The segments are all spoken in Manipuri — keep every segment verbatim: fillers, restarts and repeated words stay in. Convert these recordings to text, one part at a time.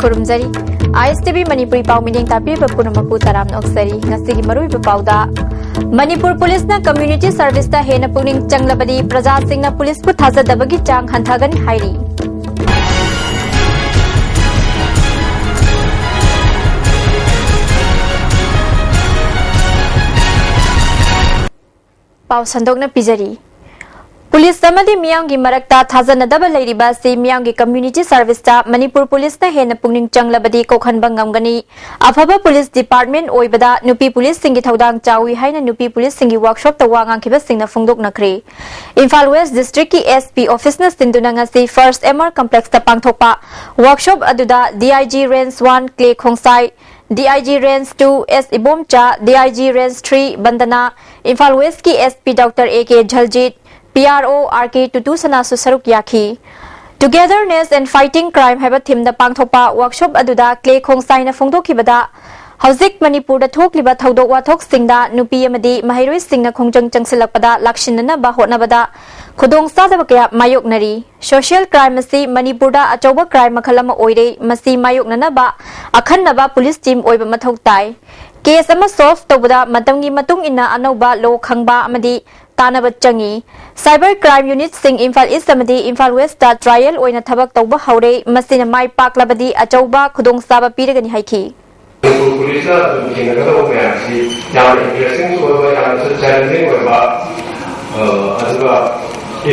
ꯈꯨꯔꯨꯝꯖꯔꯤ꯫ ꯑꯥꯏ ꯑꯦꯁ ꯇꯤ ꯚꯤ ꯃꯅꯤꯄꯨꯔꯤ ꯄꯥꯎ ꯃꯤꯠꯌꯦꯡ ꯇꯥꯕꯤꯔꯤꯕ ꯄꯨꯝꯅꯃꯛꯄꯨ ꯇꯔꯥꯝꯅ ꯑꯣꯛꯆꯔꯤ꯫ ꯉꯁꯤꯒꯤ ꯃꯔꯨꯑꯣꯏꯕ ꯄꯥꯎꯗ, ꯃꯅꯤꯄꯨꯔ ꯄꯨꯂꯤꯁꯅ community serviceꯇ ꯍꯦꯟꯅ ꯄꯨꯛꯅꯤꯡ ꯆꯪꯂꯕꯗꯤ ꯄ꯭ꯔꯖꯥꯁꯤꯡꯅ ꯄꯨꯂꯤꯁꯄꯨ ꯊꯥꯖꯗꯕꯒꯤ ꯆꯥꯡ ꯍꯟꯊꯒꯅꯤ ꯍꯥꯏꯔꯤ꯫ ꯄꯥꯎ ꯁꯟꯗꯣꯛꯅ ꯄꯤꯖꯔꯤ꯫ ꯄꯨꯂꯤꯁ ꯑꯃꯗꯤ ꯃꯤꯌꯥꯝꯒꯤ ꯃꯔꯛꯇ ꯊꯥꯖꯅꯗꯕ ꯂꯩꯔꯤꯕ ꯑꯁꯤ ꯃꯤꯌꯥꯝꯒꯤ community serviceꯇ ꯃꯅꯤꯄꯨꯔ ꯄꯨꯂꯤꯁꯅ ꯍꯦꯟꯅ ꯄꯨꯛꯅꯤꯡ ꯆꯪꯂꯕꯗꯤ ꯀꯣꯛꯍꯟꯕ ꯉꯝꯒꯅꯤ꯫ ꯑꯐꯕ ꯄꯨꯂꯤꯁ department ꯑꯣꯏꯕꯗ ꯅꯨꯄꯤ ꯄꯨꯂꯤꯁꯁꯤꯡꯒꯤ ꯊꯧꯗꯥꯡ ꯆꯥꯎꯏ ꯍꯥꯏꯅ ꯅꯨꯄꯤ ꯄꯨꯂꯤꯁꯁꯤꯡꯒꯤ workshopꯇ ꯋꯥ ꯉꯥꯡꯈꯤꯕꯁꯤꯡꯅ ꯐꯣꯡꯗꯣꯛꯅꯈ꯭ꯔꯦ꯫ ꯏꯝꯐꯥꯜ West districtꯀꯤ S P officeꯅ ꯁꯤꯟꯗꯨꯅ ꯉꯁꯤ First M R complexꯇ ꯄꯥꯡꯊꯣꯛꯄ workshop ꯑꯗꯨꯗ D I G Range one Clay Khongsai, D I G Range two S Ibomcha, D I G Range three Bandana, Imphal Westꯀꯤ S P Doctor A K Jhaljit, P R O R K Tutusanaꯁꯨ ꯁꯔꯨꯛ ꯌꯥꯈꯤ꯫ Togetherness and Fighting Crime ꯍꯥꯏꯕ themeꯗ ꯄꯥꯡꯊꯣꯛꯄ workshop ꯑꯗꯨꯗ ꯀ꯭ꯂꯦ ꯈꯣꯡꯁꯥꯏꯅ ꯐꯣꯡꯗꯣꯛꯈꯤꯕꯗ, ꯍꯧꯖꯤꯛ ꯃꯅꯤꯄꯨꯔꯗ ꯊꯣꯛꯂꯤꯕ ꯊꯧꯗꯣꯛ ꯋꯥꯊꯣꯛꯁꯤꯡꯗ ꯅꯨꯄꯤ ꯑꯃꯗꯤ ꯃꯍꯩꯔꯣꯏꯁꯤꯡꯅ ꯈꯣꯡꯖꯪ ꯆꯪꯁꯤꯜꯂꯛꯄꯗ ꯂꯥꯛꯁꯤꯟꯅꯅꯕ ꯍꯣꯠꯅꯕꯗ ꯈꯨꯗꯣꯡꯆꯥꯗꯕ ꯀꯌꯥ ꯃꯥꯌꯣꯛꯅꯔꯤ꯫ Social crime ꯑꯁꯤ ꯃꯅꯤꯄꯨꯔꯗ ꯑꯆꯧꯕ crime ꯃꯈꯜ ꯑꯃ ꯑꯣꯏꯔꯦ꯫ ꯃꯁꯤ ꯃꯥꯌꯣꯛꯅꯅꯕ ꯑꯈꯟꯅꯕ police team ꯑꯣꯏꯕ ꯃꯊꯧ ꯇꯥꯏ꯫ Case ꯑꯃ solve ꯇꯧꯕꯗ ꯃꯇꯝꯒꯤ ꯃꯇꯨꯡ ꯏꯟꯅ ꯑꯅꯧꯕ law ꯈꯪꯕ ꯑꯃꯗꯤ ꯇꯥꯟꯅꯕ ꯆꯪꯏ꯫ Cyber crime unitꯁꯤꯡ ꯏꯝꯐꯥꯜ East ꯑꯃꯗꯤ ꯏꯝꯐꯥꯜ Westꯇ trial ꯑꯣꯏꯅ ꯊꯕꯛ ꯇꯧꯕ ꯍꯧꯔꯦ꯫ ꯃꯁꯤꯅ ꯃꯥꯏ ꯄꯥꯛꯂꯕꯗꯤ ꯑꯆꯧꯕ ꯈꯨꯗꯣꯡꯆꯥꯕ ꯄꯤꯔꯒꯅꯤ ꯍꯥꯏꯈꯤ꯫ ꯃꯅꯤꯄꯨꯔ ꯄꯨꯂꯤꯁꯅ ꯑꯗꯨꯝ ꯊꯦꯡꯅꯒꯗꯧꯕ ꯃꯌꯥꯝꯁꯤ ꯌꯥꯝꯅ interesting ꯑꯣꯏꯕ, ꯌꯥꯝꯅꯁꯨ challenging ꯑꯣꯏꯕ, ꯑ, ꯑꯗꯨꯒ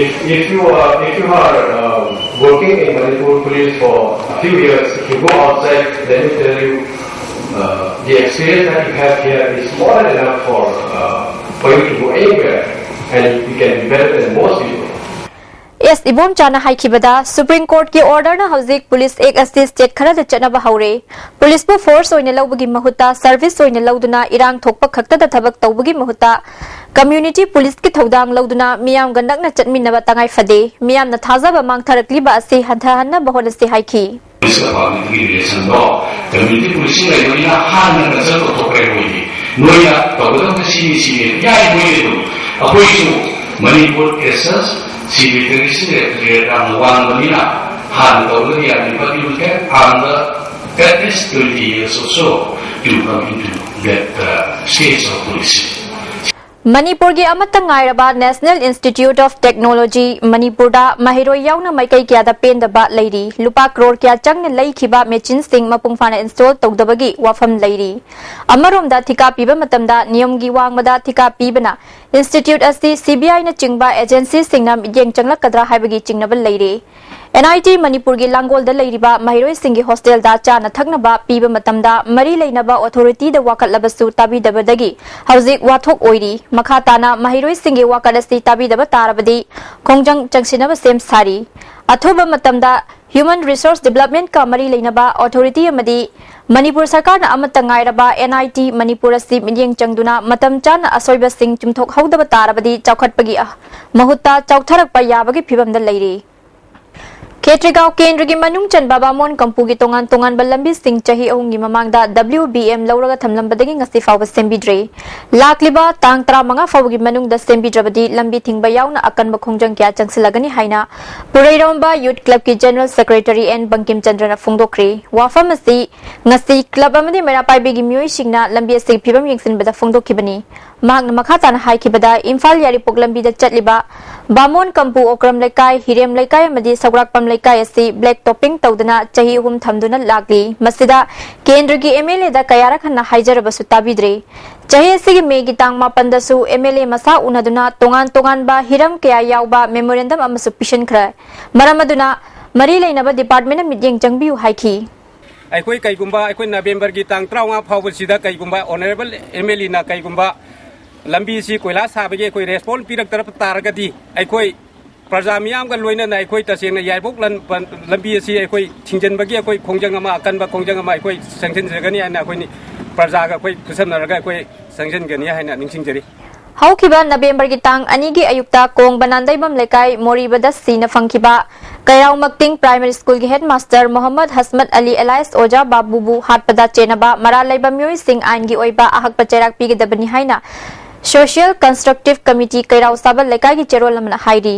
if, if you are, if you are, uh, working in Manipur police for a few years, if you go outside, let me tell you, uh, the experience that you have here is more than enough for, uh, for you to go anywhere, and you can be better than most people. S Ibomchana ꯍꯥꯏꯈꯤꯕꯗ, Supreme Courtꯀꯤ orderꯅ ꯍꯧꯖꯤꯛ Police Act ꯑꯁꯤ state ꯈꯔꯗ ꯆꯠꯅꯕ ꯍꯧꯔꯦ꯫ ꯄꯨꯂꯤꯁꯄꯨ force ꯑꯣꯏꯅ ꯂꯧꯕꯒꯤ ꯃꯍꯨꯠꯇ service ꯑꯣꯏꯅ ꯂꯧꯗꯨꯅ ꯏꯔꯥꯡ ꯊꯣꯛꯄ ꯈꯛꯇꯗ ꯊꯕꯛ ꯇꯧꯕꯒꯤ ꯃꯍꯨꯠꯇ community ꯄꯨꯂꯤꯁꯀꯤ ꯊꯧꯗꯥꯡ ꯂꯧꯗꯨꯅ ꯃꯤꯌꯥꯝꯒ ꯅꯛꯅ ꯆꯠꯃꯤꯟꯅꯕ ꯇꯉꯥꯏ ꯐꯗꯦ꯫ ꯃꯤꯌꯥꯝꯅ ꯊꯥꯖꯕ ꯃꯥꯡꯊꯔꯛꯂꯤꯕ ꯑꯁꯤ ꯍꯟꯊꯍꯟꯅꯕ ꯍꯣꯠꯅꯁꯤ ꯍꯥꯏꯈꯤ꯫ ꯄꯨꯂꯤꯁꯀ ꯄꯥꯕ꯭ꯂꯤꯛꯀꯤ relationꯗꯣ community policing ꯂꯩꯕꯅꯤꯅ ꯍꯥꯟꯅ consult ꯇꯧꯊꯣꯛꯈ꯭ꯔꯦ ꯃꯣꯏꯗꯤ꯫ ꯅꯣꯏꯅ ꯇꯧꯒꯗꯕꯗ ꯁꯤꯅꯤ ꯁꯤꯅꯤ ꯌꯥꯏ ꯃꯣꯏꯗꯤ ꯑꯗꯨꯝ꯫ ꯑꯩꯈꯣꯏꯁꯨ ꯃꯅꯤꯄꯨꯔ cases ꯁꯤ literacy rate ꯌꯥꯝꯅ ꯋꯥꯡꯕꯅꯤꯅ ꯍꯥꯟꯅ ꯇꯧꯗ꯭ꯔꯗꯤ ꯌꯥꯗꯦ꯫ But you can on the At least twenty years or so to come into that uh, stage of policy. ꯃꯅꯤꯄꯨꯔꯒꯤ ꯑꯃꯠꯇ ꯉꯥꯏꯔꯕ National Institute of Technology ꯃꯅꯤꯄꯨꯔꯗ ꯃꯍꯩꯔꯣꯏ ꯌꯥꯎꯅ ꯃꯥꯏꯀꯩ ꯀꯌꯥꯗ ꯄꯦꯟꯗꯕ ꯂꯩꯔꯤ꯫ ꯂꯨꯄꯥ ꯀ꯭ꯔꯣꯔ ꯀꯌꯥ ꯆꯪꯅ ꯂꯩꯈꯤꯕ ꯃꯦꯆꯤꯟꯁꯤꯡ ꯃꯄꯨꯡ ꯐꯥꯅ ꯏꯟꯁꯇꯣꯜ ꯇꯧꯗꯕꯒꯤ ꯋꯥꯐꯝ ꯂꯩꯔꯤ꯫ ꯑꯃꯔꯣꯝꯗ ꯊꯤꯀꯥ ꯄꯤꯕ ꯃꯇꯝꯗ ꯅꯤꯌꯝꯒꯤ ꯋꯥꯡꯃꯗ ꯊꯤꯀꯥ ꯄꯤꯕꯅ ꯏꯟꯁꯇꯤꯇ꯭ꯌꯨꯠ ꯑꯁꯤ ꯁꯤꯕꯤꯑꯥꯏꯅꯆꯤꯡꯕ ꯑꯦꯖꯦꯟꯁꯤꯁꯤꯡꯅ ꯃꯤꯠꯌꯦꯡ ꯆꯪꯂꯛꯀꯗ꯭ꯔꯥ ꯍꯥꯏꯕꯒꯤ ꯆꯤꯡꯅꯕ ꯂꯩꯔꯤ꯫ ꯑꯦꯟ ꯑꯥꯏ ꯇꯤ ꯃꯅꯤꯄꯨꯔꯒꯤ ꯂꯥꯡꯒꯣꯜꯗ ꯂꯩꯔꯤꯕ ꯃꯍꯩꯔꯣꯏꯁꯤꯡꯒꯤ ꯍꯣꯁꯇꯦꯜꯗ ꯆꯥꯅ ꯊꯛꯅꯕ ꯄꯤꯕ ꯃꯇꯝꯗ ꯃꯔꯤ ꯂꯩꯅꯕ ꯑꯣꯊꯣꯔꯤꯇꯤꯗ ꯋꯥꯀꯠꯂꯕꯁꯨ ꯇꯥꯕꯤꯗꯕꯗꯒꯤ ꯍꯧꯖꯤꯛ ꯋꯥꯊꯣꯛ ꯑꯣꯏꯔꯤ꯫ ꯃꯈꯥ ꯇꯥꯅ ꯃꯍꯩꯔꯣꯏꯁꯤꯡꯒꯤ ꯋꯥꯀꯠ ꯑꯁꯤ ꯇꯥꯕꯤꯗꯕ ꯇꯥꯔꯕꯗꯤ ꯈꯣꯡꯖꯪ ꯆꯪꯁꯤꯟꯅꯕ ꯁꯦꯝ ꯁꯥꯔꯤ꯫ ꯑꯊꯨꯕ ꯃꯇꯝꯗ ꯍ꯭ꯌꯨꯃꯟ ꯔꯤꯁꯣꯔꯁ ꯗꯤꯕꯂꯞꯃꯦꯟꯠꯀ ꯃꯔꯤ ꯂꯩꯅꯕ ꯑꯣꯊꯣꯔꯤꯇꯤ ꯑꯃꯗꯤ ꯃꯅꯤꯄꯨꯔ ꯁꯔꯀꯥꯔꯅ ꯑꯃꯠꯇ ꯉꯥꯏꯔꯕ ꯑꯦꯟ ꯑꯥꯏ ꯇꯤ ꯃꯅꯤꯄꯨꯔ ꯑꯁꯤ ꯃꯤꯠꯌꯦꯡ ꯆꯪꯗꯨꯅ ꯃꯇꯝ ꯆꯥꯅ ꯑꯁꯣꯏꯕꯁꯤꯡ ꯆꯨꯝꯊꯣꯛꯍꯧꯗꯕ ꯇꯥꯔꯕꯗꯤ ꯆꯥꯎꯈꯠꯄꯒꯤ ꯑ- ꯃꯍꯨꯠꯇ ꯆꯥꯎꯊꯔꯛꯄ ꯌꯥꯕꯒꯤ ꯐꯤꯕꯝꯗ ꯂꯩꯔꯤ꯫ ꯈꯦꯇ꯭ꯔꯤꯒꯥꯎ ꯀꯦꯟꯗ꯭ꯔꯒꯤ ꯃꯅꯨꯡ ꯆꯟꯕ ꯕꯥꯃꯣꯟ ꯀꯝꯄꯨꯒꯤ ꯇꯣꯉꯥꯟ ꯇꯣꯉꯥꯟꯕ ꯂꯝꯕꯤꯁꯤꯡ ꯆꯍꯤ ꯑꯍꯨꯝꯒꯤ ꯃꯃꯥꯡꯗ ꯗꯕ꯭ꯂꯤꯎ ꯕꯤ ꯑꯦꯝ ꯂꯧꯔꯒ ꯊꯝꯂꯝꯕꯗꯒꯤ ꯉꯁꯤ ꯐꯥꯎꯕ ꯁꯦꯝꯕꯤꯗ꯭ꯔꯦ꯫ ꯂꯥꯛꯂꯤꯕ ꯇꯥꯡ ꯇꯔꯥꯃꯉꯥ ꯐꯥꯎꯕꯒꯤ ꯃꯅꯨꯡꯗ ꯁꯦꯝꯕꯤꯗ꯭ꯔꯕꯗꯤ ꯂꯝꯕꯤ ꯊꯤꯡꯕ ꯌꯥꯎꯅ ꯑꯀꯟꯕ ꯈꯣꯡꯖꯪ ꯀꯌꯥ ꯆꯪꯁꯤꯜꯂꯒꯅꯤ ꯍꯥꯏꯅ ꯄꯨꯔꯩꯔꯣꯝꯕ ꯌꯨꯠ ꯀ꯭ꯂꯕꯀꯤ ꯖꯦꯅꯔꯦꯜ ꯁꯦꯀ꯭ꯔꯦꯇꯔꯤ ꯑꯦꯟ ꯕꯪꯀꯤꯝ ꯆꯟꯗ꯭ꯔꯅ ꯐꯣꯡꯗꯣꯛꯈ꯭ꯔꯦ꯫ ꯋꯥꯐꯝ ꯑꯁꯤ ꯉꯁꯤ ꯀ꯭ꯂꯕ ꯑꯃꯗꯤ ꯃꯩꯔꯥ ꯄꯥꯏꯕꯤꯒꯤ ꯃꯤꯑꯣꯏꯁꯤꯡꯅ ꯂꯝꯕꯤ ꯑꯁꯤꯒꯤ ꯐꯤꯕꯝ ꯌꯦꯡꯁꯤꯟꯕꯗ ꯐꯣꯡꯗꯣꯛꯈꯤꯕꯅꯤ꯫ ꯃꯍꯥꯛꯅ ꯃꯈꯥ ꯇꯥꯅ ꯍꯥꯏꯈꯤꯕꯗ, ꯏꯝꯐꯥꯜ ꯌꯥꯏꯔꯤꯄꯣꯛ ꯂꯝꯕꯤꯗ ꯆꯠꯂꯤꯕ ꯕꯥꯃꯣꯟ ꯀꯝꯄꯨ, ꯑꯣꯀ꯭ꯔꯝ ꯂꯩꯀꯥꯏ, ꯍꯤꯔꯦꯝ ꯂꯩꯀꯥꯏ ꯑꯃꯗꯤ ꯁꯧꯒ꯭ꯔꯥꯛꯄꯝ ꯂꯩꯀꯥꯏ ꯑꯁꯤ ꯕ꯭ꯂꯦꯛ ꯇꯣꯞꯄꯤꯡ ꯇꯧꯗꯨꯅ ꯆꯍꯤ ꯑꯍꯨꯝ ꯊꯝꯗꯨꯅ ꯂꯥꯛꯂꯤ꯫ ꯃꯁꯤꯗ ꯀꯦꯟꯗ꯭ꯔꯒꯤ ꯑꯦꯝ ꯑꯦꯜ ꯑꯦꯗ ꯀꯌꯥꯔꯛ ꯍꯟꯅ ꯍꯥꯏꯖꯔꯕꯁꯨ ꯇꯥꯕꯤꯗ꯭ꯔꯦ꯫ ꯆꯍꯤ ꯑꯁꯤꯒꯤ ꯃꯦꯒꯤ ꯇꯥꯡ ꯃꯥꯄꯟꯗꯁꯨ ꯑꯦꯝ ꯑꯦꯜ ꯑꯦ ꯃꯁꯥ ꯎꯅꯗꯨꯅ ꯇꯣꯉꯥꯟ ꯇꯣꯉꯥꯟꯕ ꯍꯤꯔꯝ ꯀꯌꯥ ꯌꯥꯎꯕ ꯃꯦꯃꯣꯔꯦꯟꯗꯝ ꯑꯃꯁꯨ ꯄꯤꯁꯤꯟꯈ꯭ꯔꯦ꯫ ꯃꯔꯝ ꯑꯗꯨꯅ ꯃꯔꯤ ꯂꯩꯅꯕ ꯗꯤꯄꯥꯔꯠꯃꯦꯟꯅ ꯃꯤꯠꯌꯦꯡ ꯆꯪꯕꯤꯌꯨ ꯍꯥꯏꯈꯤ꯫ ꯑꯩꯈꯣꯏ ꯀꯩꯒꯨꯝꯕ ꯑꯩꯈꯣꯏ ꯅꯕꯦꯝꯕꯔꯒꯤ ꯇꯥꯡ ꯇꯔꯥꯃꯉꯥ ꯐꯥꯎꯕꯁꯤꯗ ꯀꯩꯒꯨꯝꯕ ꯑꯣꯅꯔꯦꯕꯜ ꯑꯦꯝ ꯑꯦꯜ ꯑꯦꯅ ꯀꯩꯒꯨꯝꯕ ꯂꯝꯕꯤꯁꯤ ꯀꯣꯏꯂꯥꯁ ꯊꯥꯕꯒꯤ ꯑꯩꯈꯣꯏ ꯔꯦꯁꯄꯣꯟ ꯄꯤꯔꯛꯇꯕ ꯇꯥꯔꯒꯗꯤ ꯑꯩꯈꯣꯏ ꯄ꯭ꯔꯖꯥ ꯃꯤꯌꯥꯝꯒ ꯂꯣꯏꯅꯅ ꯑꯩꯈꯣꯏ ꯇꯁꯦꯡꯅ ꯌꯥꯏꯔꯤꯄꯣꯛ ꯂꯝ-, ꯂꯝꯕꯤ ꯑꯁꯤ ꯑꯩꯈꯣꯏ ꯊꯤꯡꯖꯤꯟꯕꯒꯤ ꯑꯩꯈꯣꯏ ꯈꯣꯡꯖꯪ ꯑꯃ, ꯑꯀꯟꯕ ꯈꯣꯡꯖꯪ ꯑꯃ ꯑꯩꯈꯣꯏ ꯆꯪꯁꯤꯟꯖꯒꯅꯤ ꯍꯥꯏꯅ ꯑꯩꯈꯣꯏ ꯄ꯭ꯔꯖꯥꯒ ꯑꯩꯈꯣꯏ ꯈꯨꯠꯁꯝꯅꯔꯒ ꯑꯩꯈꯣꯏ ꯆꯪꯁꯤꯟꯒꯅꯤ ꯍꯥꯏꯅ ꯅꯤꯡꯁꯤꯡꯖꯔꯤ꯫ ꯍꯧꯈꯤꯕ ꯅꯕꯦꯝꯕꯔꯒꯤ ꯇꯥꯡ ꯑꯅꯤꯒꯤ ꯑꯌꯨꯛꯇ ꯀꯣꯡꯕ ꯅꯥꯟꯗꯩꯕꯝ ꯂꯩꯀꯥꯏ ꯃꯣꯔꯤꯕꯗ ꯁꯤꯅ ꯐꯪꯈꯤꯕ ꯀꯩꯔꯥꯎ ꯃꯛꯇꯤꯡ ꯄ꯭ꯔꯥꯏꯃꯥꯔꯤ ꯁ꯭ꯀꯨꯜꯒꯤ ꯍꯦꯗꯃꯥꯁꯇꯔ ꯃꯣꯍꯝꯃꯗ ꯍꯁꯃꯠ ꯑꯂꯤ ꯑꯦꯂꯥꯏꯁ ꯑꯣꯖꯥ ꯕꯥꯕꯨꯕꯨ ꯍꯥꯠꯄꯗ ꯆꯦꯟꯅꯕ ꯃꯔꯥꯜ ꯂꯩꯕ ꯃꯤꯑꯣꯏꯁꯤꯡ ꯑꯥꯏꯟꯒꯤ ꯑꯣꯏꯕ ꯑꯍꯛꯄ ꯆꯩꯔꯥꯛ ꯄꯤꯒꯗꯕꯅꯤ ꯍꯥꯏꯅ ꯁꯣꯁꯤꯌꯦꯜ ꯀꯟꯁꯇ꯭ꯔꯛꯇꯤꯚ ꯀꯃꯤꯇꯤ ꯀꯩꯔꯥꯎ ꯁꯥꯕ ꯂꯩꯀꯥꯏꯒꯤ ꯆꯦꯔꯣꯜ ꯑꯃꯅ ꯍꯥꯏꯔꯤ꯫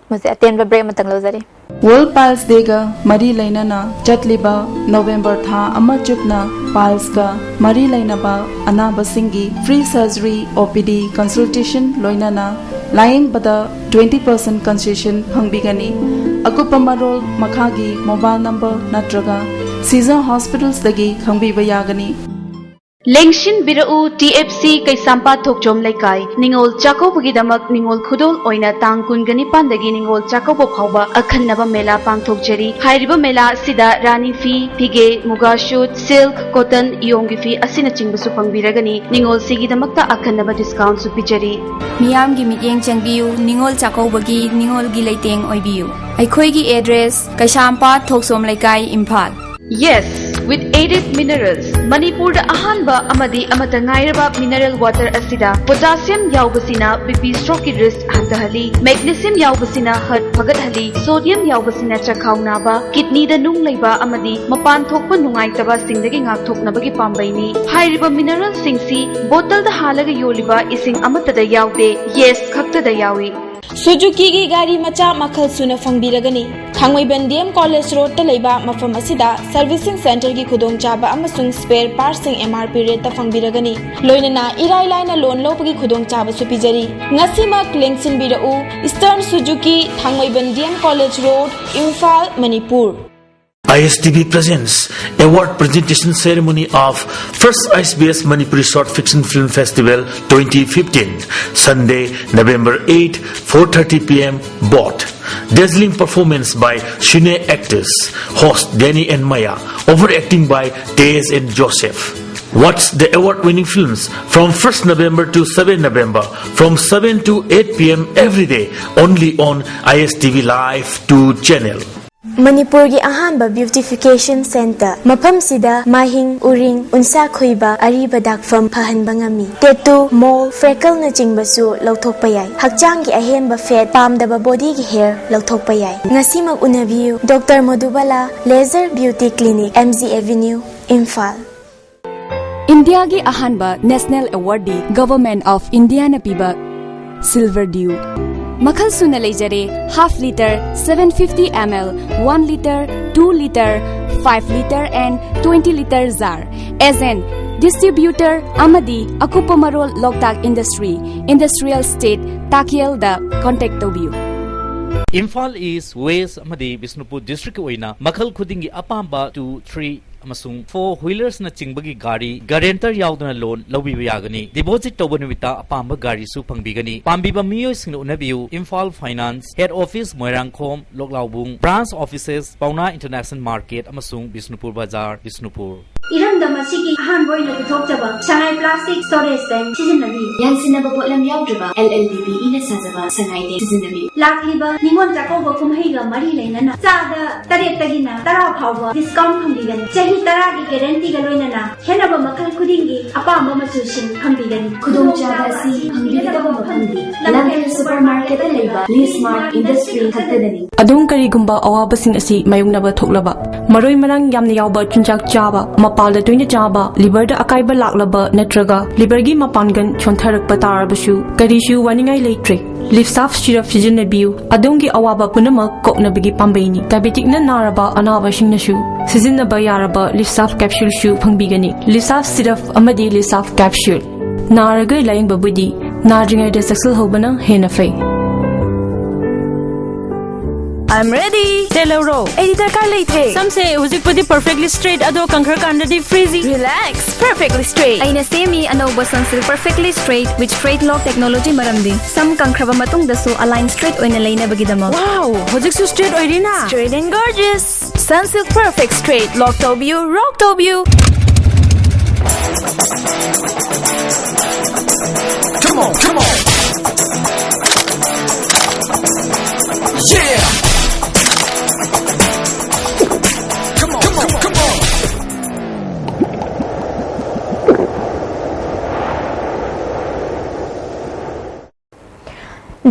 ꯃꯁꯤ ꯑꯇꯦꯟꯕ ꯕ꯭ꯔꯦꯛ ꯑꯃꯇꯪ ꯂꯧꯖꯔꯤ꯫ World Piles Day ꯒ ꯃꯔꯤ ꯂꯩꯅꯅ ꯆꯠꯂꯤꯕ ꯅꯣꯕꯦꯝꯕꯔ ꯊꯥ ꯑꯃ ꯆꯨꯞꯅ piles ꯀ ꯃꯔꯤ ꯂꯩꯅꯕ ꯑꯅꯥꯕꯁꯤꯡꯒꯤ free surgery, O P D, consultation ꯂꯣꯏꯅꯅ ꯂꯥꯌꯦꯡꯕꯗ twenty percent concession ꯐꯪꯕꯤꯒꯅꯤ꯫ ꯑꯀꯨꯞꯄ ꯃꯔꯣꯜ ꯃꯈꯥꯒꯤ mobile number ꯅꯠꯇ꯭ꯔꯒ Season Hospitals ꯗꯒꯤ ꯈꯪꯕꯤꯕ ꯌꯥꯒꯅꯤ꯫ ꯂꯦꯡꯁꯤꯟꯕꯤꯔꯛꯎ, T F C ꯀꯩꯁꯥꯝꯄꯥꯠ ꯊꯣꯛꯆꯣꯝ ꯂꯩꯀꯥꯏ ꯅꯤꯉꯣꯜ ꯆꯥꯛꯀꯧꯕꯒꯤꯗꯃꯛ ꯅꯤꯉꯣꯜ ꯈꯨꯗꯣꯜ ꯑꯣꯏꯅ ꯇꯥꯡ ꯀꯨꯟꯒ ꯅꯤꯄꯥꯟꯗꯒꯤ ꯅꯤꯉꯣꯜ ꯆꯥꯛꯀꯧꯕ ꯐꯥꯎꯕ ꯑꯈꯟꯅꯕ ꯃꯦꯂꯥ ꯄꯥꯡꯊꯣꯛꯆꯔꯤ꯫ ꯍꯥꯏꯔꯤꯕ ꯃꯦꯂꯥ ꯑꯁꯤꯗ ꯔꯥꯅꯤ ꯐꯤ, ꯐꯤꯒꯦ, ꯃꯨꯒꯥ ꯁꯨꯠ, ꯁꯤꯜꯛ, ꯀꯣꯇꯟ, ꯏꯌꯣꯡꯒꯤ ꯐꯤ ꯑꯁꯤꯅꯆꯤꯡꯕꯁꯨ ꯐꯪꯕꯤꯔꯒꯅꯤ꯫ ꯅꯤꯉꯣꯜꯁꯤꯒꯤꯗꯃꯛꯇ ꯑꯈꯟꯅꯕ ꯗꯤꯁꯀꯥꯎꯟꯁꯨ ꯄꯤꯖꯔꯤ꯫ ꯃꯤꯌꯥꯝꯒꯤ ꯃꯤꯠꯌꯦꯡ ꯆꯪꯕꯤꯌꯨ, ꯅꯤꯉꯣꯜ ꯆꯥꯛꯀꯧꯕꯒꯤ ꯅꯤꯉꯣꯜꯒꯤ ꯂꯩꯇꯦꯡ ꯑꯣꯏꯕꯤꯌꯨ꯫ ꯑꯩꯈꯣꯏꯒꯤ ꯑꯦꯗ꯭ꯔꯦꯁ, ꯀꯩꯁꯥꯝꯄꯥꯠ ꯊꯣꯛꯆꯣꯝ ꯂꯩꯀꯥꯏ, Imphal. Yes, with Aided Minerals, ꯃꯅꯤꯄꯨꯔꯗ ꯑꯍꯥꯟꯕ ꯑꯃꯗꯤ ꯑꯃꯠꯇ ꯉꯥꯏꯔꯕ mineral water ꯑꯁꯤꯗ potassium ꯌꯥꯎꯕꯁꯤꯅ B P stroke ꯀꯤ risk ꯍꯟꯊꯍꯜꯂꯤ, magnesium ꯌꯥꯎꯕꯁꯤꯅ heart ꯐꯒꯠꯍꯜꯂꯤ, sodium ꯌꯥꯎꯕꯁꯤꯅ ꯆꯈꯥꯎ ꯅꯥꯕ, kidney ꯗ ꯅꯨꯡ ꯂꯩꯕ ꯑꯃꯗꯤ ꯃꯄꯥꯟ ꯊꯣꯛꯄ ꯅꯨꯡꯉꯥꯏꯇꯕꯁꯤꯡꯗꯒꯤ ꯉꯥꯛꯊꯣꯛꯅꯕꯒꯤ ꯄꯥꯝꯕꯩꯅꯤ꯫ ꯍꯥꯏꯔꯤꯕ mineral ꯁꯤꯡꯁꯤ bottle ꯗ ꯍꯥꯜꯂꯒ ꯌꯣꯜꯂꯤꯕ ꯏꯁꯤꯡ ꯑꯃꯠꯇꯗ ꯌꯥꯎꯗꯦ, Yes ꯈꯛꯇꯗ ꯌꯥꯎꯏ꯫ ꯁꯨꯖꯨꯀꯤꯒꯤ ꯒꯥꯔꯤ ꯃꯆꯥ ꯃꯈꯜ ꯁꯨꯅ ꯐꯪꯕꯤꯔꯒꯅꯤ꯫ ꯊꯥꯡꯃꯩꯕꯟ D M College Road ꯇ ꯂꯩꯕ ꯃꯐꯝ ꯑꯁꯤꯗ servicing center ꯒꯤ ꯈꯨꯗꯣꯡꯆꯥꯕ ꯑꯃꯁꯨꯡ spare parts ꯁꯤꯡ M R P rate ꯇ ꯐꯪꯕꯤꯔꯒꯅꯤ꯫ ꯂꯣꯏꯅꯅ ꯏꯔꯥꯏ ꯂꯥꯏꯅ loan ꯂꯧꯕꯒꯤ ꯈꯨꯗꯣꯡꯆꯥꯕꯁꯨ ꯄꯤꯖꯔꯤ꯫ ꯉꯁꯤꯃꯛ ꯂꯦꯡꯁꯤꯟꯕꯤꯔꯛꯎ, Eastern Suzuki, Thangmeiband D M College Road, Imphal, Manipur. I S T V presents award presentation ceremony of first I S B S Manipuri Short Fiction Film Festival twenty fifteen, Sunday, November eight, four thirty P M, Bodh. Dazzling performance by Shune actors, host Danny and Maya, overacting by Tej and Joseph. Watch the award-winning films from first November to seven November, from seven to eight P M every day, only on I S T V Live two channel. ꯃꯅꯤꯄꯨꯔꯒꯤ ꯑꯍꯥꯟꯕ beautification center꯫ ꯃꯐꯝꯁꯤꯗ ꯃꯍꯤꯡ, ꯎꯔꯤꯡ, ꯎꯟꯁꯥ ꯈꯨꯏꯕ, ꯑꯔꯤꯕ ꯗꯥꯛꯐꯝ ꯐꯍꯟꯕ ꯉꯝꯃꯤ꯫ Tattoo, mole, freckle ꯅꯆꯤꯡꯕꯁꯨ ꯂꯧꯊꯣꯛꯄ ꯌꯥꯏ꯫ ꯍꯛꯆꯥꯡꯒꯤ ꯑꯍꯦꯟꯕ fat, ꯄꯥꯝꯗꯕ body ꯒꯤ hair ꯂꯧꯊꯣꯛꯄ ꯌꯥꯏ꯫ ꯉꯁꯤꯃꯛ ꯎꯅꯕꯤꯌꯨ, Doctor Madhubala Laser Beauty Clinic, M G Avenue, Imphal. ꯏꯟꯗꯤꯌꯥꯒꯤ ꯑꯍꯥꯟꯕ national award D Government of India ꯅ ꯄꯤꯕ Silver Dew꯫ ꯃꯈꯜ ꯁꯨꯅ ꯂꯩꯖꯔꯦ꯫ Half litre, seven fifty ml, one litre, two litre, five litre and twenty litre jar꯫ Agent, distributor ꯑꯃꯗꯤ ꯑꯀꯨꯞꯄ ꯃꯔꯣꯜ ꯂꯣꯛꯇꯥꯛ ꯏꯟꯗꯁꯇ꯭ꯔꯤ, ꯏꯟꯗꯁꯇ꯭ꯔꯤꯌꯦꯜ ꯁ꯭ꯇꯦꯠ, ꯇꯥꯀꯦꯜꯗ contact ꯇꯧꯕꯤꯌꯨ꯫ ꯏꯝꯐꯥꯜ ꯏꯁ꯭ꯠ, ꯋꯦꯁ꯭ꯠ ꯑꯃꯗꯤ ꯕꯤꯁꯅꯨꯄꯨꯔ ꯗꯤꯁꯇ꯭ꯔꯤꯛꯀꯤ ꯑꯣꯏꯅ ꯃꯈꯜ ꯈꯨꯗꯤꯡꯒꯤ ꯑꯄꯥꯝꯕ two, three ꯑꯃꯁꯨꯡ four wheelersꯅ ꯆꯤꯡꯕꯒꯤ ꯒꯥꯔꯤ guarantor ꯌꯥꯎꯗꯅ loan ꯂꯧꯕꯤꯕ ꯌꯥꯒꯅꯤ꯫ Deposit ꯇꯧꯕ ꯅꯨꯃꯤꯠꯇ ꯑꯄꯥꯝꯕ ꯒꯥꯔꯤꯁꯨ ꯐꯪꯕꯤꯒꯅꯤ꯫ ꯄꯥꯝꯕꯤꯕ ꯃꯤꯑꯣꯏꯁꯤꯡꯅ ꯎꯅꯕꯤꯌꯨ, Imphal finance, head office Moirangkhom, Loklaobung, branch offices ꯄꯥꯎꯅꯥ International Market ꯑꯃꯁꯨꯡ ꯕꯤꯁꯅꯨꯄꯨꯔ ꯕꯖꯥꯔ, ꯕꯤꯁꯅꯨꯄꯨꯔ꯫ ꯏꯔꯝꯗꯝ ꯑꯁꯤꯒꯤ ꯑꯍꯥꯟꯕ ꯑꯣꯏꯅ ꯄꯨꯊꯣꯛꯆꯕ ꯁꯉꯥꯏ plastic storage tank ꯁꯤꯖꯤꯟꯅꯕꯤꯌꯨ꯫ ꯌꯥꯟꯁꯤꯟꯅꯕ ꯄꯣꯠꯂꯝ ꯌꯥꯎꯗ꯭ꯔꯕ L L D B Eꯅ ꯁꯥꯖꯕ ꯁꯉꯥꯏ tank ꯁꯤꯖꯤꯟꯅꯕꯤꯌꯨ꯫ ꯂꯥꯛꯂꯤꯕ ꯅꯤꯉꯣꯜ ꯆꯥꯛꯀꯧꯕ ꯀꯨꯝꯍꯩꯒ ꯃꯔꯤ ꯂꯩꯅꯅ ꯆꯥꯗ ꯇꯔꯦꯠꯇꯒꯤꯅ ꯇꯔꯥ ꯐꯥꯎꯕ discount ꯐꯪꯕꯤꯒꯅꯤ꯫ ꯆꯍꯤ ꯇꯔꯥꯒꯤ guaranteeꯒ ꯂꯣꯏꯅꯅ ꯈꯦꯠꯅꯕ ꯃꯈꯜ ꯈꯨꯗꯤꯡꯒꯤ ꯑꯄꯥꯝꯕ ꯃꯆꯨꯁꯤꯡ ꯐꯪꯕꯤꯒꯅꯤ꯫ ꯈꯨꯗꯣꯡꯆꯥꯕ ꯑꯁꯤ ꯐꯪꯕꯤꯒꯗꯕ ꯃꯐꯝꯗꯤ ꯂꯝꯐꯦꯜ supermarketꯇ ꯂꯩꯕ Lee Smart Industry ꯈꯛꯇꯗꯅꯤ꯫ ꯑꯗꯣꯝ ꯀꯔꯤꯒꯨꯝꯕ ꯑꯋꯥꯕꯁꯤꯡ ꯑꯁꯤ ꯃꯥꯌꯣꯛꯅꯕ ꯊꯣꯛꯂꯕ, ꯃꯔꯣꯏ ꯃꯔꯥꯡ ꯌꯥꯝꯅ ꯌꯥꯎꯕ ꯆꯤꯟꯖꯥꯛ ꯆꯥꯕ, ꯃꯄꯥꯜꯗ ꯇꯣꯏꯅ ꯆꯥꯕ, liverꯗ ꯑꯀꯥꯏꯕ ꯂꯥꯛꯂꯕ ꯅꯠꯇ꯭ꯔꯒ liverꯒꯤ ꯃꯄꯥꯡꯒꯜ ꯁꯣꯟꯊꯔꯛꯄ ꯇꯥꯔꯕꯁꯨ ꯀꯔꯤꯁꯨ ꯋꯥꯅꯤꯡꯉꯥꯏ ꯂꯩꯇ꯭ꯔꯦ꯫ Livsaf syrup ꯁꯤꯖꯤꯟꯅꯕꯤꯌꯨ꯫ ꯑꯗꯣꯝꯒꯤ ꯑꯋꯥꯕ ꯄꯨꯝꯅꯃꯛ ꯀꯣꯛꯅꯕꯒꯤ ꯄꯥꯝꯕꯩꯅꯤ꯫ Diabeticꯅ ꯅꯥꯔꯕ ꯑꯅꯥꯕꯁꯤꯡꯅꯁꯨ ꯁꯤꯖꯤꯟꯅꯕ ꯌꯥꯔꯕ Livsaf capsuleꯁꯨ ꯐꯪꯕꯤꯒꯅꯤ꯫ Livsaf syrup ꯑꯃꯗꯤ Livsaf capsule꯫ ꯅꯥꯔꯒ ꯂꯥꯌꯦꯡꯕꯕꯨꯗꯤ ꯅꯥꯗ꯭ꯔꯤꯉꯩꯗ ꯆꯦꯛꯁꯤꯜꯍꯧꯕꯅ ꯍꯦꯟꯅ ꯐꯩ꯫ I'm ready. ꯇꯦꯜꯍꯧꯔꯣ, ꯑꯩꯗꯤ ꯗꯔꯀꯥꯔ ꯂꯩꯇ꯭ꯔꯦ꯫ ꯁꯝꯁꯦ ꯍꯧꯖꯤꯛꯄꯨꯗꯤ perfectly straight, ꯑꯗꯣ ꯀꯪꯈ꯭ꯔꯀꯥꯟꯗꯗꯤ frizzy꯫ Relax, perfectly straight꯫ ꯑꯩꯅ ꯁꯦꯝꯃꯤ ꯑꯅꯧꯕ Sunsilk Perfectly Straight with Straight Lock Technology, ꯃꯔꯝꯗꯤ ꯁꯝ ꯀꯪꯈ꯭ꯔꯕ ꯃꯇꯨꯡꯗꯁꯨ align straight ꯑꯣꯏꯅ ꯂꯩꯅꯕꯒꯤꯗꯃꯛ꯫ Wow, ꯍꯧꯖꯤꯛꯁꯨ straight ꯑꯣꯏꯔꯤꯅ? Straight and gorgeous. Sunsilk Perfect Straight. Lock ꯇꯧꯕꯤꯌꯨ, rock ꯇꯧꯕꯤꯌꯨ꯫ Come on, come on. Yeah. Come on, come on, come on.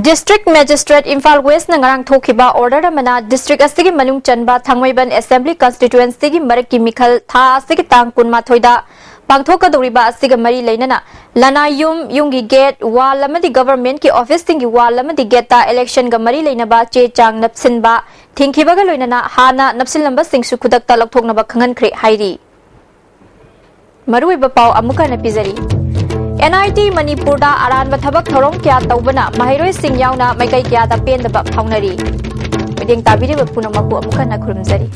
District Magistrate Imphal Westꯅ ꯉꯔꯥꯡ ꯊꯣꯛꯈꯤꯕ order ꯑꯃꯅ district ꯑꯁꯤꯒꯤ ꯃꯅꯨꯡ ꯆꯟꯕ ꯊꯥꯡꯃꯩꯕꯟ Assembly Constituencyꯒꯤ ꯃꯔꯛꯀꯤ ꯃꯤꯈꯜ ꯊꯥ ꯑꯁꯤꯒꯤ ꯇꯥꯡ ꯀꯨꯟꯃꯥꯊꯣꯏꯗ ꯄꯥꯡꯊꯣꯛꯀꯗꯧꯔꯤꯕ ꯑꯁꯤꯒ ꯃꯔꯤ ꯂꯩꯅꯅ ꯂꯅꯥꯏ ꯌꯨꯝ, ꯌꯨꯝꯒꯤ ꯒꯦꯠ, ꯋꯥꯜ ꯑꯃꯗꯤ ꯒꯚꯔꯟꯃꯦꯟꯠꯀꯤ ꯑꯣꯐꯤꯁꯁꯤꯡꯒꯤ ꯋꯥꯜ ꯑꯃꯗꯤ ꯒꯦꯠꯇ ꯏꯂꯦꯛꯁꯟꯒ ꯃꯔꯤ ꯂꯩꯅꯕ ꯆꯦ ꯆꯥꯡ ꯅꯞꯁꯤꯟꯕ ꯊꯤꯡꯈꯤꯕꯒ ꯂꯣꯏꯅꯅ ꯍꯥꯟꯅ ꯅꯞꯁꯤꯜꯂꯝꯕꯁꯤꯡꯁꯨ ꯈꯨꯗꯛꯇ ꯂꯧꯊꯣꯛꯅꯕ ꯈꯪꯍꯟꯈ꯭ꯔꯦ ꯍꯥꯏꯔꯤ꯫ ꯃꯔꯨꯑꯣꯏꯕ ꯄꯥꯎ ꯑꯃꯨꯛ ꯍꯟꯅ ꯄꯤꯖꯔꯤ꯫ ꯑꯦꯟ ꯑꯥꯏ ꯇꯤ ꯃꯅꯤꯄꯨꯔꯗ ꯑꯔꯥꯟꯕ ꯊꯕꯛ ꯊꯧꯔꯝ ꯀꯌꯥ ꯇꯧꯕꯅ ꯃꯍꯩꯔꯣꯏꯁꯤꯡ ꯌꯥꯎꯅ ꯃꯥꯏꯀꯩ ꯀꯌꯥꯗ ꯄꯦꯟꯗꯕ ꯐꯥꯎꯅꯔꯤ꯫ ꯃꯤꯠꯌꯦꯡ ꯇꯥꯕꯤꯔꯤꯕ ꯄꯨꯝꯅꯃꯛꯄꯨ ꯑꯃꯨꯛ ꯍꯟꯅ ꯈꯨꯔꯨꯝꯖꯔꯤ꯫